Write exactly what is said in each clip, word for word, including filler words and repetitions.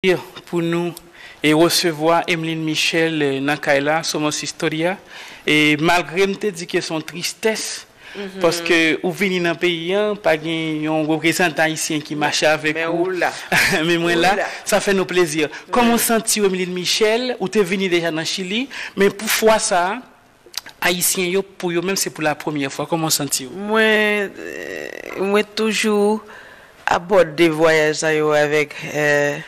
pou nou e resevwa Emeline Michel eh, nan kay la, Somos Historia. E malgre m te di ke se yon tristès, paske ou vini nan peyi an, pa gen yon reprezantan ayisyen ki mache avèk ou. Men ou la. Men mwen la, sa fè nou plezi. Kòman w santi w, Emeline Michel? Ou te vini deja nan Chili, men pou fwa sa a, Ayisyen yo, pou yo menm, se pou la premyè fwa. Kòman w santi w? Mwen, eh, mwen toujou abòde vwayaj sa yo avèk, eh,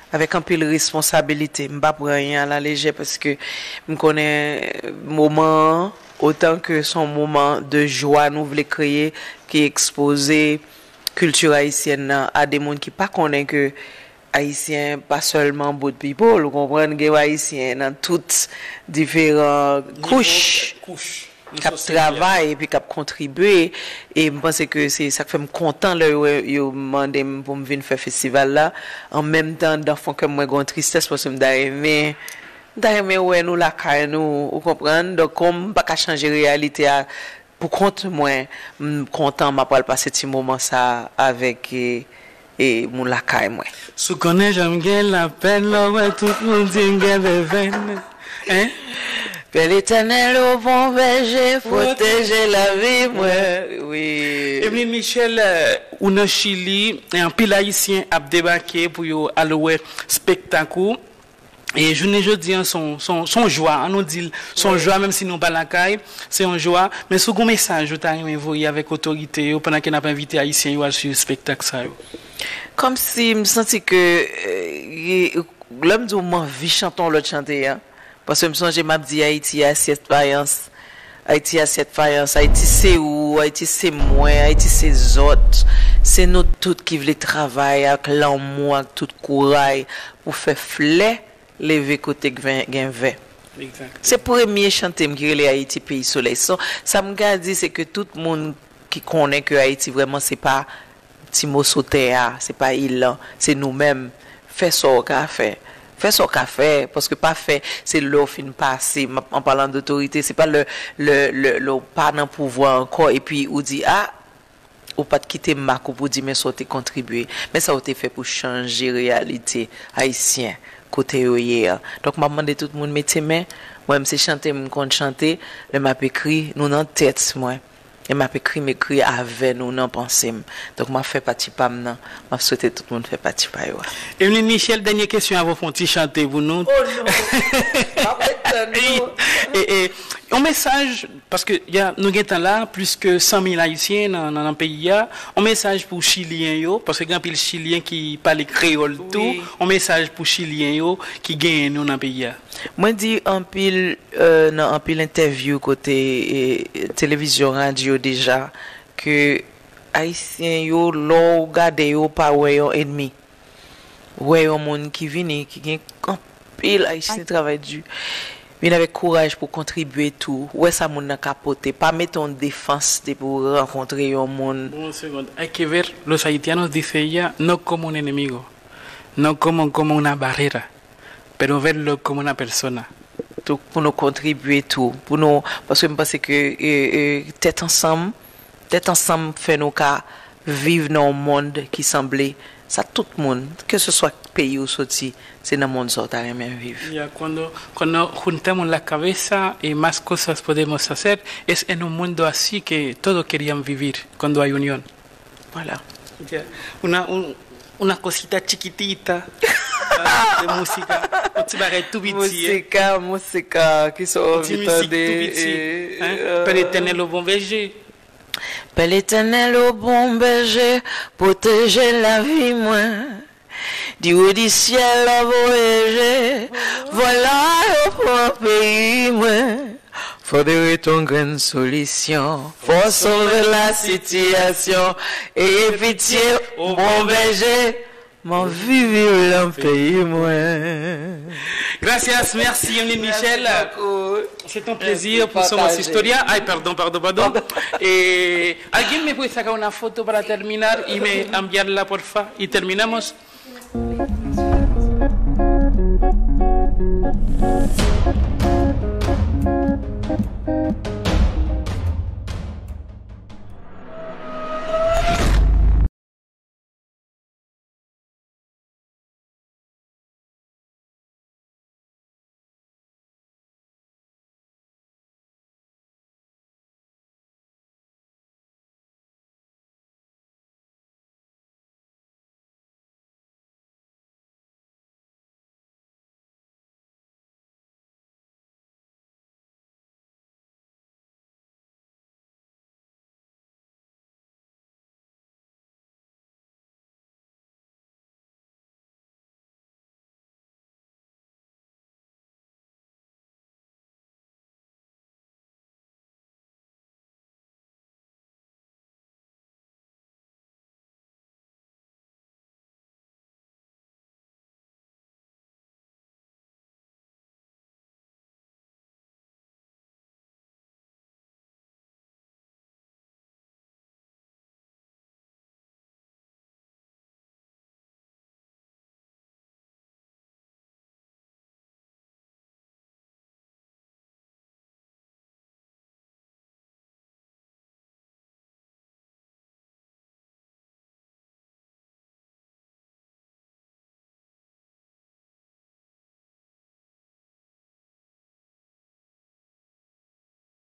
avèk anpil responsabilite. M pa pran anyen alalejè paske m konnen moman an, otan ke se yon moman de jwa nou vle kreye, ki ekspoze kilti ayisyèn nan a de moun ki pa konnen ke Ayisyen pa sèlman bout people, ou konprann, gen Ayisyen nan tout diferan kouch k ap travay epi k ap kontribye. E m panse ke se sa k fè m kontan lè yo, yo mande m pou m vin fè festival la. An menm tan, dan fon kè m, mwen gen yon tristès paske m ta renmen, m ta renmen wè nou lakay nou, ou konprann? Donk, kòm m pa ka chanje reyalite a, Pou kont mwen, m kontan m ap pral pase ti moman sa avèk e, e, moun lakay mwen. Si w konnen jan m gen lapenn lè w wè tout moun di m gen vèvenn. Hein? Pè Letènèl, o bon bèje, pwoteje lavi mwen. Wi. Emeline Michel, eh, ou nan Chili, e anpil Ayisyen ap debake pou yo al wè spektak ou. E jounen jodi an, se yon, se yon, se yon jwa, an nou di l, se yon jwa, menm si nou pa lakay, se yon jwa. Men si w gen yon mesaj ou ta renmen voye avèk otorite yo pandan ke n ap envite Ayisyen yo al swiv espektak sa yo? Kòmsi m santi ke, eh, lè m di w m anvi chante yon lòt chante a, paske m sonje m ap di Ayiti a syèt fayans, Ayiti a syèt fayans, Ayiti se ou, Ayiti se mwen, Ayiti se zòt. Se nou tout ki vle travay ak lanmou, ak tout kouray pou fè flè leve kote k ven- gen vè. Se premye chante m ki rele Ayiti peyi solèy. So, sa m ka di se ke tout moun ki konnen ke Ayiti vrèman se pa ti moso tè a, se pa il lan, se nou menm. Fè sa w ka fè. Fè sa w ka fè, paske pa fè, se lè w fin pase. M ap, an palan dotorite, se pa lè, lè, lè, lè w pa nan pouvwa ankò, epi ou di, a, ou pa t kite mak ou pou di men sa w te kontribye, men sa w te fè pou chanje reyalite ayisyen kote yo ye a. Donk, m ap mande tout moun mete men. Mwen menm, se chante m konn chante, lè m ap ekri, nou nan tèt mwen. E m ap ekri, m ekri avè nou nan panse m. Donk, m ap fè pati pa m nan. M ap swete tout moun fè pati pa yo a. Emeline Michel, dènye kesyon avan w fè yon ti chante pou nou. Oh non! M ap ret tann nou. E, e, yon mesaj, paske y a, nou gentan la, plis ke san mil Ayisyen nan, nan, nan peyi a. Yon mesaj pou Chilyen yo, paske gen anpil Chilyen ki pale kreyòl tou. Wi. Yon mesaj pou Chilyen yo ki genyen nou nan peyi a. Mwen di anpil, eh, nan anpil entèvyou kote, eh, televizyon, radyo deja, ke Ayisyen yo, lè w gade yo, pa wè yon ènmi. Wè yon moun ki vini, ki gen anpil Ayisyen travay di, vin avèk kouraj pou kontribye tou. Wè sa moun nan ka pote. Pa mete yon defans depi w rankontre yon moun. Un segundo. Hay que ver, los haitianos, dice ella, no como un enemigo, no como, como una barrera, pero verlo como una persona. Tou, pou nou kontribye tou, pou nou, paske m panse ke, e, e, tèt ansanm, tèt ansanm fè nou ka viv nan yon mond ki sanble sa tout moun, keseswa peyi ou soti, se nan mond sa w ta renmen viv. Ya, cuando, cuando juntemos la cabeza, eh, más cosas podemos hacer. Es en un mundo así que todos querían vivir, cuando hay unión. Voilà. Ya. Una, un, una cosita chiquitita, ah, de música, un ti bagay tou piti, eh. Música, música, ki sa w anvi tande, tou piti, eh, hein? Eh, Pè Letènèl, o bon bèje. Pè Letènèl, o bon bèje, pwoteje lavi mwen. Di wo di syèl la voye je, vòlò yo pran peyi mwen. Fò de ret yon grenn solisyon, fò sove la sitiyasyon, eye pitye, o bon bèje, m anvi viv lan peyi mwen. Gracias, merci, Emeline Michel. C'est un plaisir pour Somos Historia. Ay, pardon, pardon, pardon. Eh, alguien me puede sacar una foto para terminar y me enviarla, porfa, y terminamos.